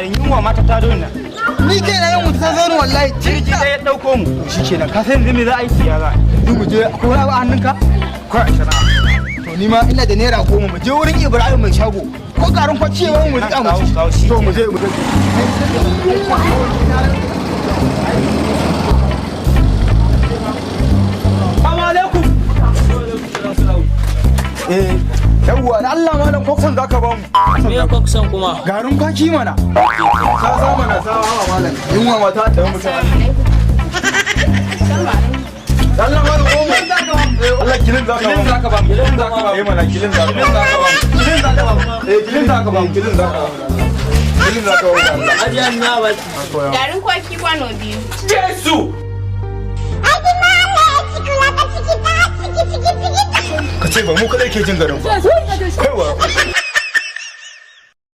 Yunwa mata ta zo nan. Ni kai na yin ta zo ni wallahi. Jirgi ɗaya ya ɗauko mu. Shikenan, ka san yanzu me za a yi? Ya za a yi? Yanzu mu je, akwai wani abu a hannunka? Kawai sana'a. To, ni ma ina da ₦10. Mu je wurin Ibrahim mai shago, ko garin kwaki ba mu riƙa mu ci. Kawo, shi To, mu je, mu je. Assalamu alaikum. Eh, yawwa, da Allah malam, kokson zaka ba mu? Me kokson kuma? Garin kwaki mana. Sa sa mana, sa wa malam, yunwa mata ta mutum. Allah malam, ko mu Allah kilin zaka ba mu? Kilin zaka ba mu. Kilin zaka ba mu. Eh mana, kilin zaka ba mu. Kilin zaka ba mu. Eh, kilin zaka ba mu, kilin zaka ba mu, kilin zaka ba mu. Ajiyan na ba. Garin kwaki kwano 2. Jesu. Ka ce ba mu kadai ke jin garin ba, kaiwa.